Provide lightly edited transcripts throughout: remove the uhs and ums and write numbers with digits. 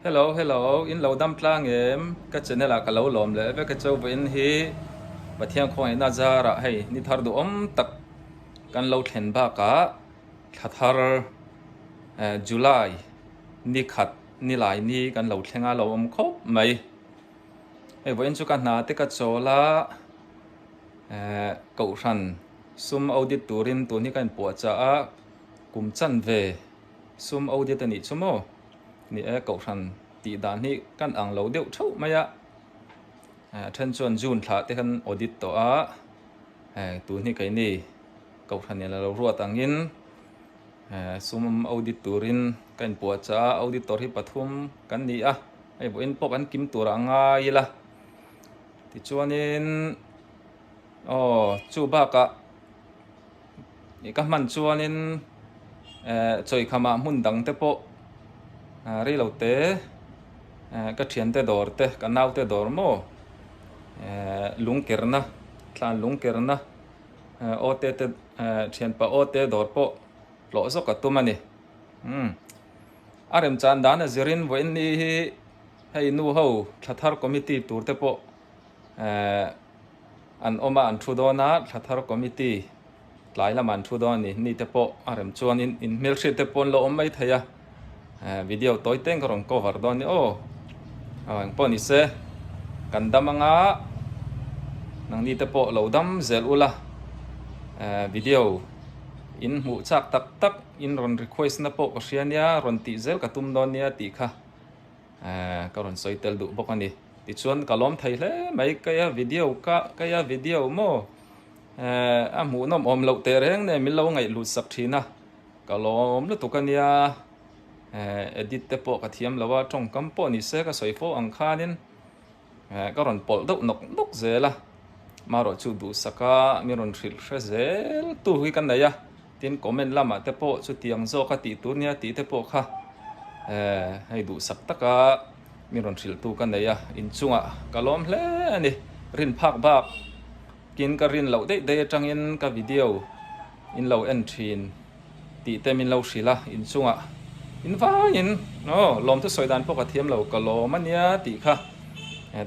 Hello hello in lo dam tlang em ka channel ah ka lo lawm leh vek a chu vawiin hi Pathian khawngaihna zarah hei ni thar duhawm tak kan lo thlen bakah thla thar eh July ni khat ni lai ni kan lo thleng a lo awm khawp mai hei vawiin chu ka hna te ka chawl a eh kohhran sum audit turin tun hi ka inpuahchah a kum chanve sum audit a nih chu maw. Ni e, Kohhran tih dan hi kan ang lo deuh theuh mai a, a then chuan June thlah te khan audit tawh a, tun hi keini Kohhran in a lo ruat angin sum audit turin ka inpuahchah a, auditor hi pathum kan ni a, hei vawiin pawh kan kim tur a ngai ila, tichuanin aw chu bakah. Ih ka hman chuanin eh chawikhamah hmun dang te pawh ah reilo te eh ka thiante dawr te ka naute dawr maw eh lungkerna thlan lungkerna eh aw te te eh thianpa aw te dawr pawh hlawh zawk a tum a ni umm a remchan dan a zirin vawiin ni hi hei nu ho thla thar committee tur te pawh eh. An awm a, an thu dawn a, thla thar committee tlai lamah an thu dawn a ni. Ni te pawh a rem chuanin in hmelhriat te pawh an lo awm mai thei a, video tawi teng ka rawn cover dawn a ni aw. Eng pawh ni se, kan dam anga nangni te pawh lo dam zel ula, video in hmuh chak tak tak in rawn request na pawh ka hria nia, rawn tih zel ka tum dawn nia tih kha. Ka rawn sawi tel duh bawk a ni. Tichuan ka lawm thei hle mai keia video ka keia video maw a hmuhnawm awm loh teh reng nen min lo ngaihlut sak thin a, ka lawm lutuk a nia. Edit te pawh ka thiam lo a, tawngkam pawh ni se ka sawi fo ang khanin ka rawn pawlh deuh nawk nawk zel a, marawh chu duhsaka min rawn hrilh hre zel tu hi ka nei a. Tin, comment lamah te pawh chutiang zawk a tih tur nia tih te pawh kha hei duhsak taka min rawn hrilhtu ka nei a, inchungah ka lawm hle a ni. Rin phak bak kin ka rin loh daih daih atangin ka video in lo en thin tih te min lo hrilh a, inchungah in vaiin aw lawmthu sawi dan pawh ka thiam lo, ka lawm a nia tih kha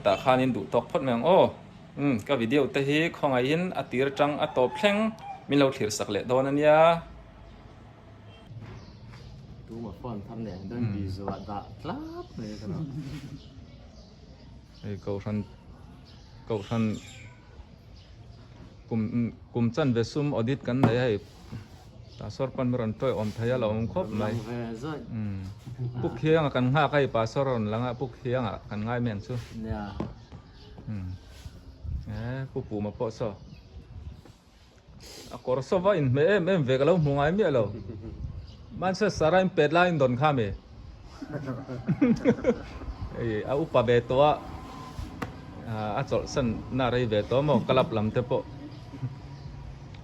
tah khanin duh tawk phawt mai ang aw. Umm ka video te hi khawngaihin a tir atang a tawp thleng min lo thlir sak leh dawn a nia. Tuma phone thar nen dawn bizuah dah tlap mai ka lo. Hei kohhran kohhran kum kum chanve sum audit kan nei a hei pastor pawn mi rawn tawi awm thei a lo awm khawp mai. Umm Pu Khianga kan nghak a hei pastor a rawn lang a Pu Khianga kan ngai mai ang chu. Pu Puma pawh saw a kawr saw va inhmeh em em ve ka lo hmu ngai miah lo Manchester a inpet lai in dawn kha mi hei a upa ve tawh a a chawlhsan na rei ve tawh maw club lam te pawh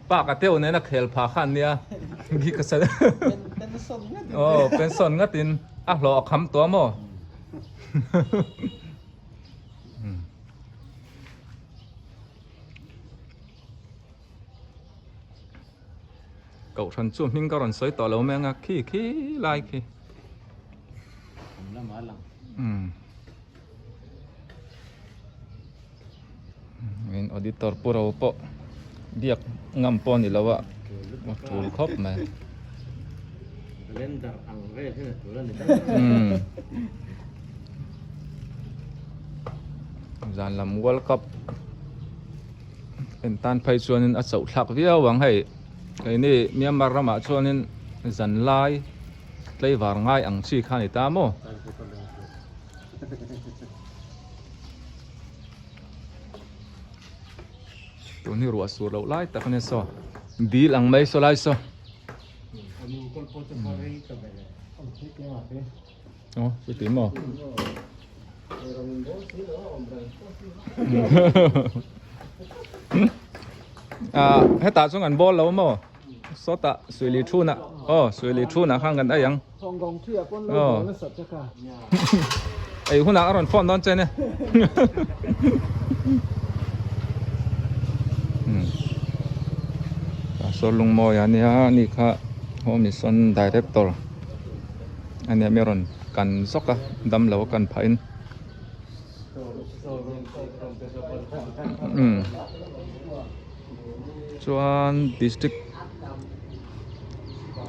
pa ka teuh nen a khel pha khan nia aw pension ngat in a hlawh a kham tawh maw. Kohhran chu hming ka rawn sawi tawh lo mai anga khi khi lai khi. In auditor pu ro pawh biak ngam pawh ni lo a a tul khawp mai. Blender ang vel hian a tul a ni daih. Zan lam World Cup en tan phei chuanin a chauh thlak viau ang hei keini Myanmar ramah chuanin zan lai tlaivar ngai ang chi kha a ni ta maw. Tun hi ruah sur loh lai tak a nia saw dil ang mai saw lai saw. Aw chuti maw. Ah hetah chuan kan ball lo maw sawtah suili thunah aw suili thunah khan kan ei ang. Aw ei hunah a rawn phone dawn che nia. Pastor Lungmawia ania ani kha Home Mission Director ania mi rawn. kan zawk a damlo a kan phah in umm chuan district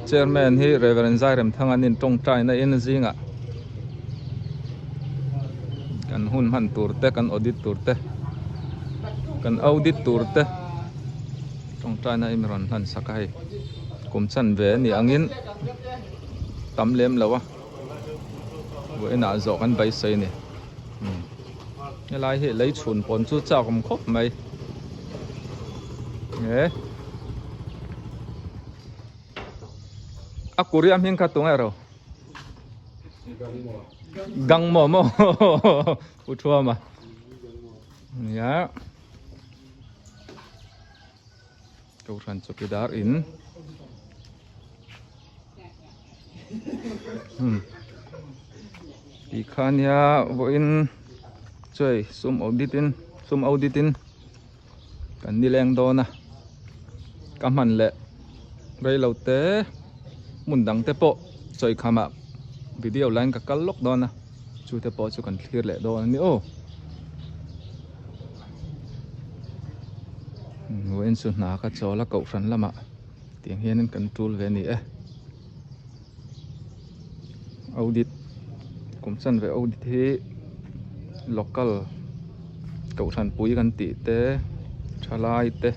chairman hi Reverend Zairemthanga an intawngtai na in zingah kan hun hman tur te kan audit tur te kan audit tur te tawngtai na in rawn hlan sak a hei kum chan ve a nih angin tam lem lo a vawiinah zawh kan beisei a ni helai hi lei chhun pawn chu chak awm khawp mai e a korea hming kha tunge ro gang maw maw u thuama nia Kohhran chawkidar in tih kha nia vawiin chuai sum audit in sum audit in kan nileng dawn a ka hman leh reilo te hmun dang te pawh chawi kham ah video line ka kal lawk dawn a chu te pawh chu kan thlir leh dawn a ni aw. Vawiin chu hna ka chawl a kohhran lamah tiang hianin kan tul ve a ni e audit kum chanve audit hi local kohhran pui kan tih te thalai te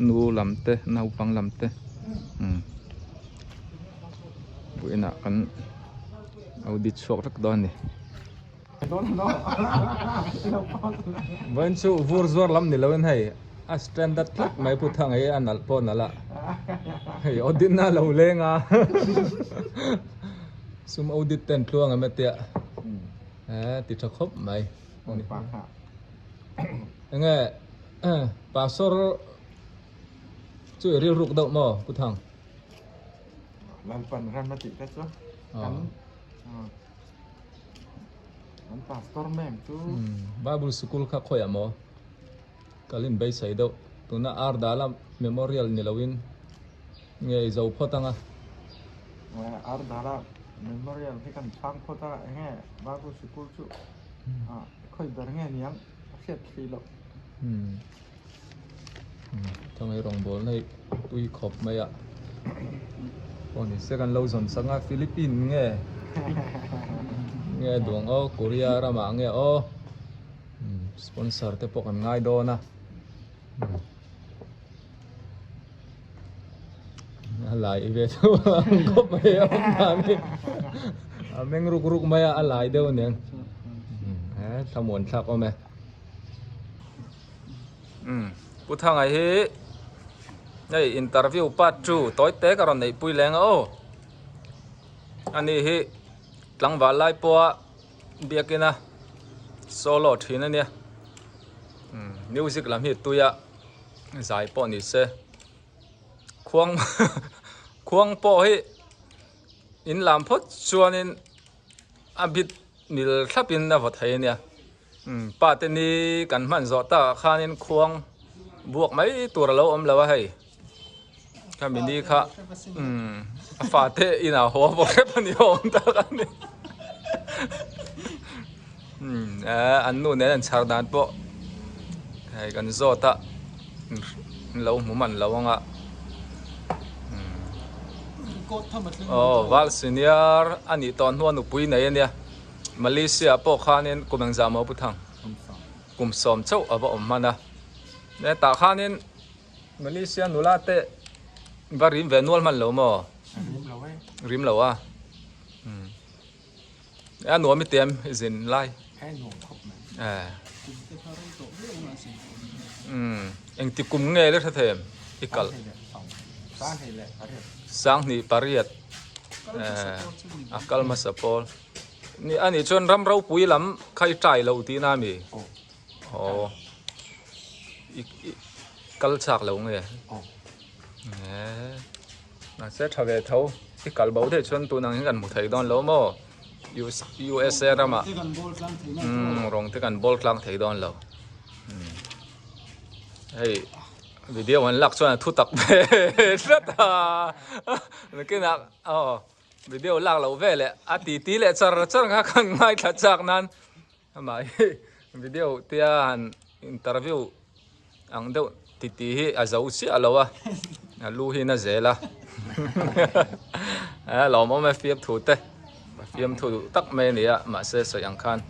nu lam te naupang lam te umm vawiinah kan audit chhuak vek dawn a ni. Vawiin chu vur zuar lam ni loin hei a standard tlat mai pu thang hi a nalh pawh nalh a hei audit na lo leng a sum audit ten tluang em atia eh ti tha khawp mai enge pastor chu i rilruk deuh maw pu thang Lalpan ram a tih te chu kan An pastor mem chu. Bible sikul kha khawiah maw kal in beisei deuh tuna Ardala memorial ni loin nge i zo phawt anga. Ardala memorial hi kan chhang phawt a enge Bible sikul chu khawi ber nge niang a hriat thei loh. Thangei rawngbawl na hi tui khawp mai a aw ni se kan lo zawn sak a Philippine nge nge duang aw Korea ramah nge aw sponsor te pawh kan ngai dawn a a lai ve deuh ang khawp mai a awm dan hi a meng ruk ruk mai a a lai deuh aniang he thlamuan thlak awm e. Umm Pu Thanga hi hei interview part two tawi te ka rawn neih pui leng a aw ani hi tlangval lai pawha biakin a solo thin a nia umm music lam hi tuia zai pawh ni se khuang khuang pawh hi in lam phawt chuanin a bit mil thlapin a vaw thei a nia. Umm pa te ni kan hman zawh takah khanin khuang buak mai tur a lo awm lo a hei khami ni kha umm a fate inah haw a bawk hrep a ni awm tak a ni umm eh an nu nen an chhar dan pawh hei kan zawt a an lo hmu hman lo ang a umm aw val senior a nih tawh hnu a nupui nei a nia. Malaysia pawh khanin kum engzah maw pu thang? Kum sawm chauh a va awm hman a. Hetah khanin Malaysia nula te va rim ve nual hman lo maw? Rim lo e. Rim lo a. A nuam i tem i zin lai. He nuam khawp mai. Eh. Engti kum nge le hre them i kal? Sanghnih pariat. A kal hmasa pawl. Ni a nih chuan ram ropui lam kha i try lo tihna a mi? Aw. I kal chak lo nge? Mahse tha ve tho. I kal bo theih chuan tun ang hi kan hmu thei dawn lo maw? USA ramah rawng te kan bawl tlang thei dawn lo. Hei. Video an lak chuan a thu tak ve tlat a nakinah aw Video lak loh ve leh a ti ti leh char char kha kan ngaithla chak nan amah hi video tia han interview ang deuh ti ti hi a zo chiah lo a a lu hi na zel a a lawmawm e fiamthu te fiamthu duh tak mai a ni a mahse sawi ang khan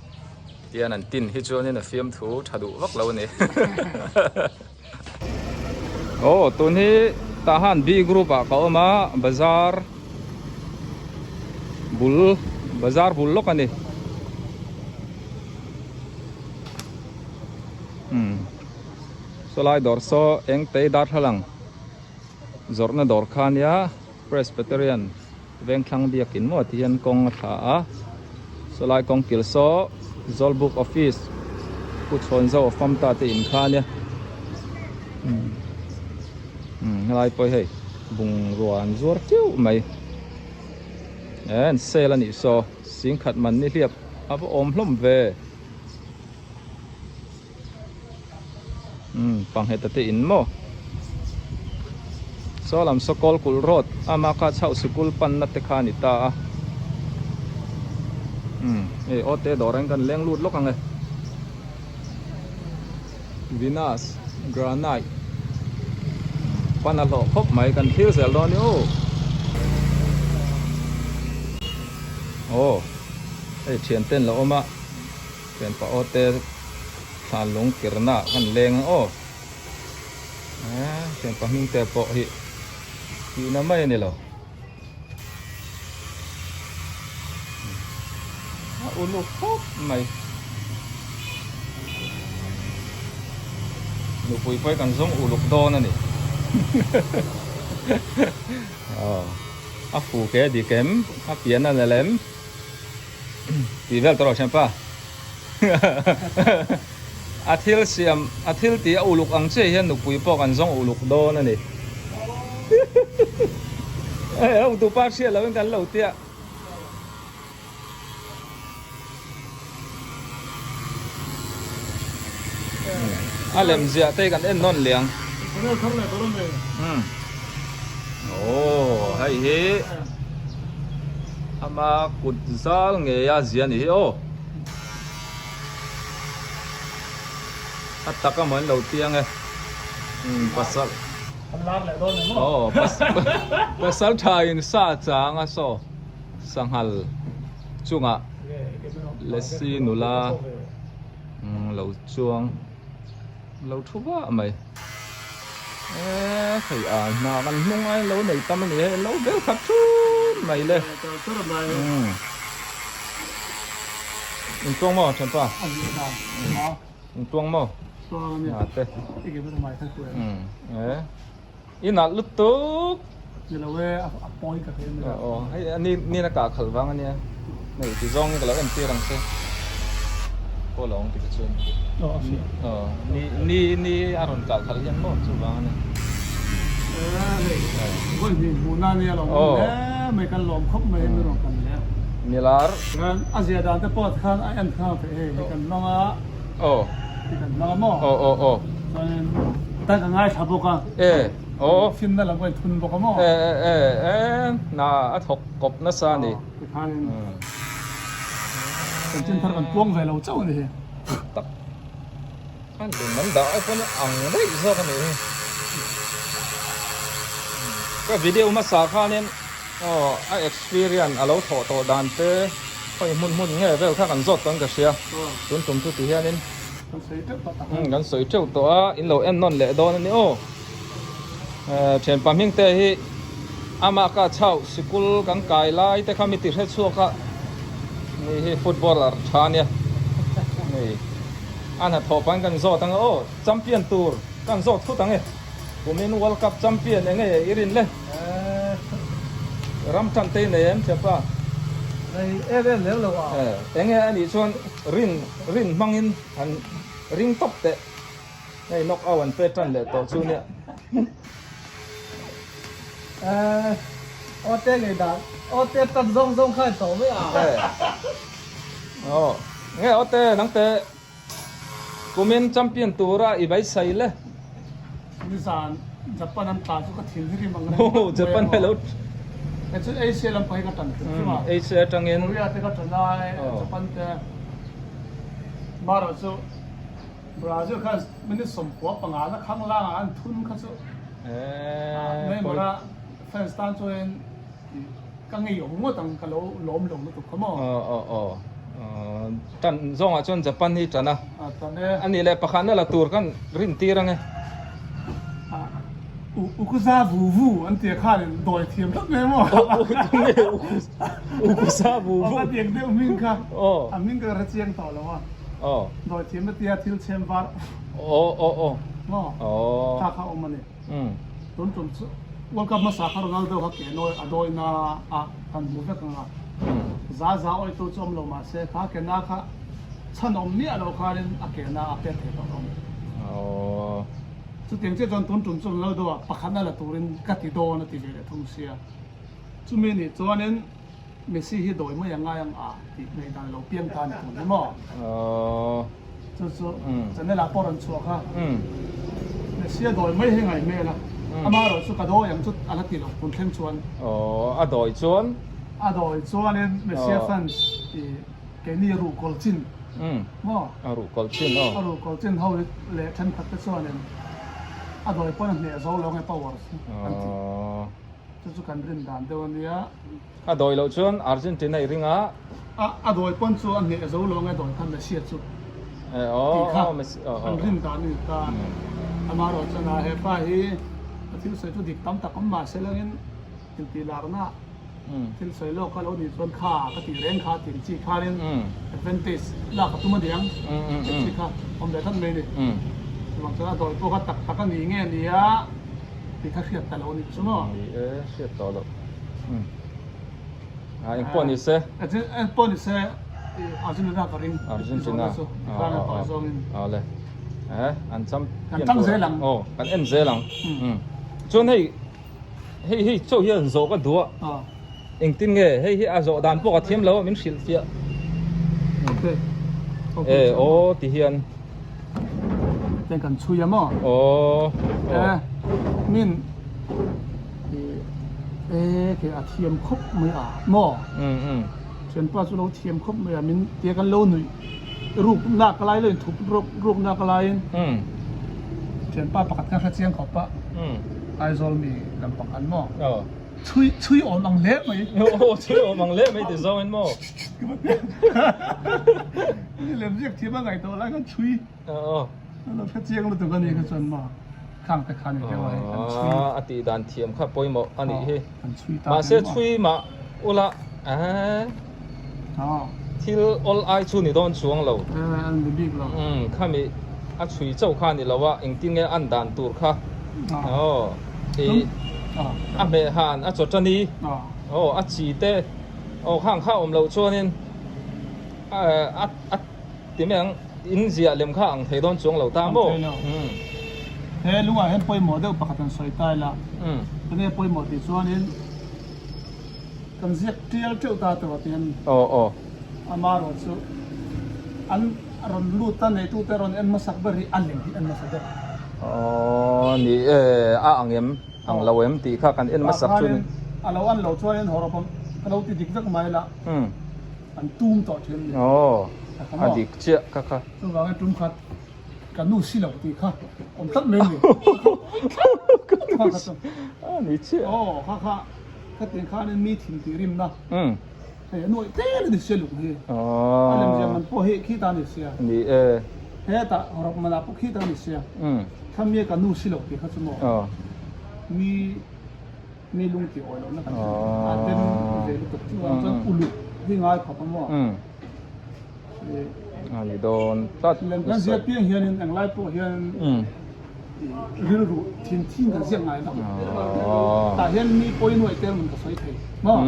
tian an tin hi chuanin a fiamthu tha duh vak lo a ni. Aw tun hi tah han B group ah ka awm a bazar bul bazar bul lawk a ni umm sawlai dawr saw eng tei darthlalang zawrhna dawr kha a nia Presbyterian Vengthlang biakin maw ti hian kawng a thla a sawlai kawng kil saw Zawlbuk office Pu Chhawnzo a fam ta te in kha ania umm umm helai pawh hi hei bungrua an zuar teuh mai eh an sale a nih saw singkhat man ni hliap a va awm hlawm ve umm pangheta te in maw saw lam saw kawl kulh road ama kha chhoh sikul panna te kha a ni ta a umm hei aw te dawr ah hian kan leng lut lawk ang e Venus granite pan a hlawh khawp mai kan thlir zel dawn a ni aw aw hei thian ten lo awm a. Thianpa aw te thlan lung kirna ah kan leng ang aw. Eee thianpa hming te pawh hi tihna mai a ni lo. A uluk khawp mai. Nupui pawh hi kan zawng uluk dawn a ni. Aw a fu ke a dik em a pian a nalh em. Tih vel tawh rawh thianpa. A thil siam, a thil tih a uluk ang chiah hian nupui pawh kan zawng uluk dawn a ni. Hei ho tupa hriat lohin kan lo tia. A lem ziah te kan en nawn liang. Aw hei hi ama kut zal ngei a zia ni hi aw. A tak amaw an lo tiang e. Pasal aw pasal tha in sa chang a saw sanghal chungah lasi nula lo chuang lo thu vah mai. Eee hei a hna kan hnung a lo nei tam a ni hei lo vel khat thut mai le umm intuang maw thianpa intuang maw a te umm e i nalh lutuk aw hei ni ni na kah khalh vang a nia hei ti zawng in ka lo entir ang che pawh lo ang ti ka chuan aw ni ni ni a rawn kah khalh hian maw chu vang a nia milar aw aw aw aw e aw e e e hna a thawk kawp nasa a ni. Chanchin thar kan puang ve lo chauh a ni hi. Tak khan lung an dah ai pawn ang daih zawk a nih hi. Ka video hmasa khanin aw a experience a lo thawh tawh dan te khawi hmun hmun nge vel kha kan zawt tawh in ka hria. Tun tum chu ti hianin kan sawi teuh tawh tak a. Kan sawi teuh tawh a, in lo en nawn leh dawn a ni aw. Thianpa hming te hi amah ka chauh sikul kan kai lai te kha mi ti hre chhuak a ni hi footballer tha ania ni a hnathawh pahin kan zawt ang aw champion tur kan zawt thut ang e kumin world cup champion enge i rin le ram tan te i nei em thianpa nei em em lem lo a enge anih chuan rin rin hmangin han ring tawp teh. Hei knock out an pe tan leh tawh chu nia. Eh, ote ngei dan, ote tan zawng zawng kha tawh mai a. Eh. Oh, nge ote nang te kumin champion tura i bai sai le. Nizan Japan an tla chu ka thin hi rim ang reng. Oh, Japan hello. Kei chu Asia lam pawh hi ka tan hrim hrim a. Asia atangin. Korea te ka tan a, Japan te. Marawh chu Brazil khan minute 15 na khang langah an thun kha chu Neymar a fans tan chuan ka ngeiawm ngawt ang ka lo lawm lo lutuk kha maw. Aw aw aw tan zawngah chuan Japan hi tan a. Tan e. Ani leh pakhatna la tur khan rin tir ange. Ukuza vu vu an tia khanin dawi thiam tlat mai maw. Tunge Ukuza vu vu. Aw ka tiang deuh hming kha. A hming ka hre chiang tawh lo a. Dawi thiam a tia thil chhem var. Aw aw aw. Maw. Kha kha awm a ni. Tun tum chu World Cup hmasa kha Ronaldo kha ke nawi a dawi na a kan hmu vek ang a. Za za awi tu chu awm lo mah se kha ke na kha chhan awm miah lo khanin a ke na a pek thei tawh lo a ni. Chutiang chiah chuan tun tum chu Ronaldo ah pakhatna la turin ka ti dawn a ti ve leh thung sia. Chumi nih chuanin Messi hi dawi mai a ngai ang a tih ngaihdan lo piang ta a ni tun hi maw? Chu chu channel ah pawh rawn chhuah kha. Messi a dawi mai hi ngaih hmel a, amah erawh chu ka dawi ang chu a la ti lo tun thleng chuan. Aw a dawi chuan? A dawi chuanin Messi a fans ih keini ruhkawl chin maw? A ruhkawl chin aw. A ruhkawl chin ho leh thenkhat te chuanin a dawi pawn a hneh zo lo nge power chu an ti. Chu chu kan rin dan deuh a nia. A dawi loh chuan Argentina i ring a. A a dawi pawn chu a hneh zo lo nge dawi kha Messi chu tih kha an rin dan a ni ta. Amaherawh chuan a hepa hi a thil sawi chu dik tam tak awm mah se langin intih larna thil sawi lawk kha lo nih chuan kha ka tih reng kha tih chi khanin advantage lak a tum a niang tih chi kha awm ve tlat mai a ni. Chuvang chuan a dawi pawh kha tak tak a ni nge nia tih kha hriat ta lo a nih chu maw. Ni e, hriat tawh loh. A eng pawh ni se. Eng pawh ni se Argentina ka ring. Argentina. Awle. Eh an cham. Kan tang zel ang. Oh, kan en zel ang. Chuan hei hei hei chaw hian zawh ka duh a. Engtin nge hei hi a zawh dan pawh ka thiam lo a min hrilh fiah. Okay. Eh aw ti hian. Ten kan chhui a maw? Aw. Eh min eh ke a thiam khawp mai a maw? Thianpa chu lo thiam khawp mai a min tia kan lo nuih ruk nak lai lo in thup ruk ruk nak laiin thianpa pakhat kha hre chiang khawp a Aizawl mi lampang an maw? Chhui chhui awm ang hle mai. Aw chhui awm ang hle mai ti zawng in maw? Ni lem ziak thiam a ngaih tawh lai khan chhui. Aw. Lo hre chiang lutuk a ni kha chuan maw khang te khan deuh a hei kan chhui. A tih dan thiam kha pawimawh a nih hi. Kan chhui ta. Mahse chhui mah ula eh thil awl ai chu ni dawn chuang lo. Eh an ni bik lo. Umm khami a chhui chauh kha ni lo a engtin nge an dan tur kha. Aw i a hmeh han a chaw tani. Aw a chi te aw khang kha awm loh chuanin a a ti mai ang in ziah lem kha ang thei dawn chuang lo ta maw? He lungah hian pawimawh deuh pakhat an sawi ta ila enge pawimawh tih chuanin kan ziak tial teuh ta tawh tih an amaherawh chu an rawn lut a neitute rawn en hmasak ber hi a lem hi en hmasa ber. Aw ni e a ang em ang lo em tih kha kan en hmasak chu ni. A lo an lo chuanin hawrawp ka lo ti dik vek mai la. An tum tawh thin ni. Aw, a dik chiah ka kha. Chuvangin tum khat ka nu si lo tih kha awm tlat mai ni. Ka nu si a ni chiah. Aw, kha kha khatiang khanin mi thin tih rimna. Hei a nuaih tlem a ni sia lung hi. Aw. A lemziah man pawh hi khita a ni sia. Ni e. Hetah rawk manah pawh khita a ni sia. Thlamia ka nu si lo tih kha chu maw. Aw. Mi. Mi lung tih awih lohna kan hre a den ve lutuk chu ang chuan uluk hi ngai khawp a maw? A ni dawn tlat. Lem kan ziak piang hianin englai pawh hian rilru thin thin kan ziak ngai lo. Tah hian mi pawi nuaih tel mun ka sawi thei maw?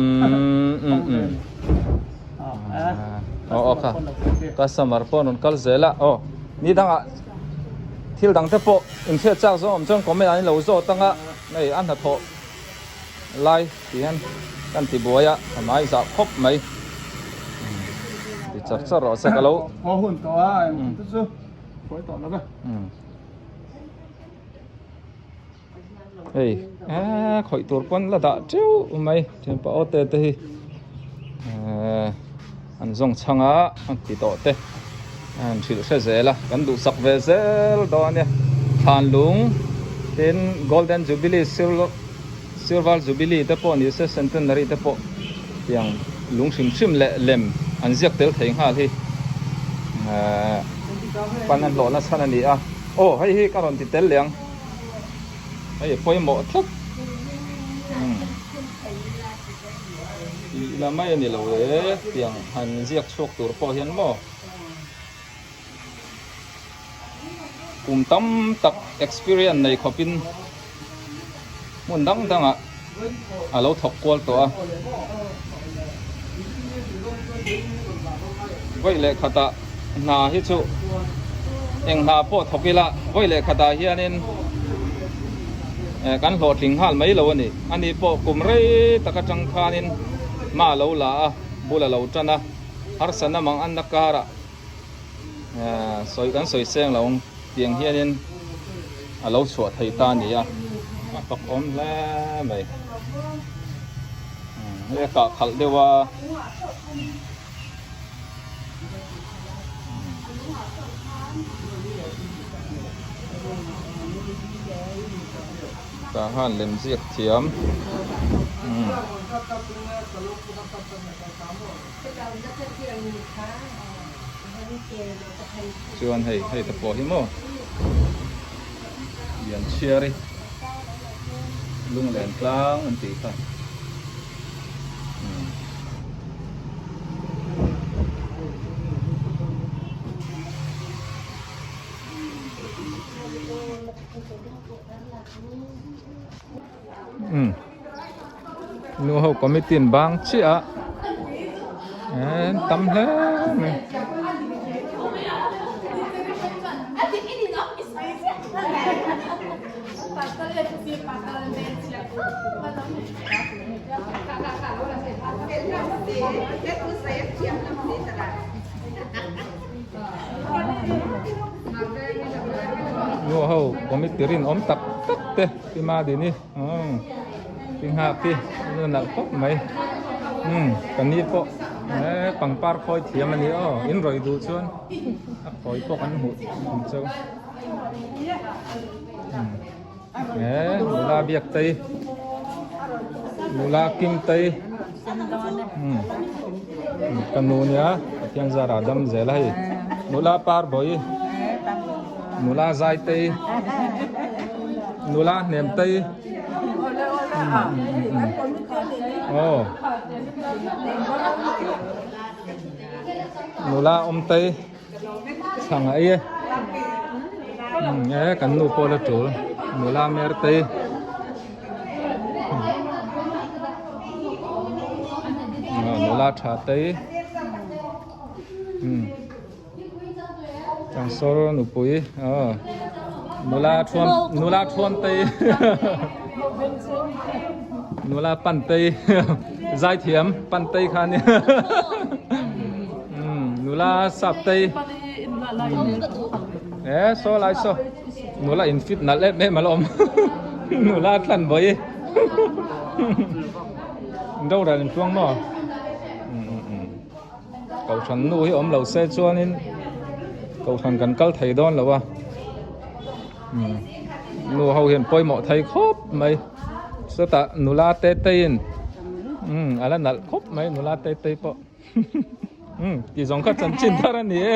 Aw aw kha customer pawh rawn kal zel a aw ni dangah thil dang te pawh inhriat chak zawng awm chuan comment ah in lo zawt ang a. Hei a hnathawh lai tih hian kan ti buai a a hmai zah khawp mai ti char char rawh se ka lo Haw hun tawh a eng te chu buai tawh lo ve. Hei eee khawih tur pawn la dah teuh mai thianpa aw te te hi eee an zawng chhang a an ti tawh te a han hrilh hre zel a kan duhsak ve zel dawn a nia thlanlung tin golden jubilee silver jubilee te pawh ni se centenary te pawh tiang lung hrim hrim leh lem an ziak tel thei nghal hi eee pan an hlawhna chhan a ni a aw hei hi ka rawn ti tel leh ang. Hei a pawimawh tlat tih la mai a ni lo e tiang han ziak chhuak tur pawh hian maw kum tam tak experience nei khawpin hmun dang dangah a lo thawk kual tawh a vawi leh khatah hna hi chu eng hna pawh thawk ila vawi leh khatah hianin eh kan hlawhtling nghal mai lo a ni ani pawh kum rei tak atang khanin hma a lo la a bul a lo tan a harsatna mang anna karah eh sawi kan sawi seng lo ang tiang hianin a lo chhuah thei ta a ni a a fak awm hle mai hei a kah khalh deuh a. Tah khan lem ziak thiam umm. Chuan hei hei te pawh hi maw lian chhiar hi lunglen tlang an tih kha. Umm nu ho committee an bang chiah a eh tam hle mai. Nu ho committee rinawm tak tak te pi ma dini umm pi nghak hi a nalh khawp mai umm ka ni pawh eh pangpar khawi thiam a ni aw in rawih duh chuan a khawi pawh kan hmuh chu umm. He nula biak tei nula kim tei umm ka nu nia Pathian zara dam zel a hei nula par bawi nula zai tei nula hnem tei aw nula awm tei. Chhang a ei e umm e kan nu pawh la tul nula mer te nula tha te umm changsawr nupui aw nula thuam nula thuam te nula pan te zaithiam pan te kha ania. Nula sap tei e saw lai saw nula in fit nalh em em a la awm nula thlan vawi rorel in tluang maw kohhran nu hi awm lo se chuanin kohhran kan kal thei dawn lo a nu ho hian pawimawh thei khawp mai chutah nula te teiin a la nalh khawp mai nula te tei pawh. Umm tih zawng kha chanchin thar a ni e.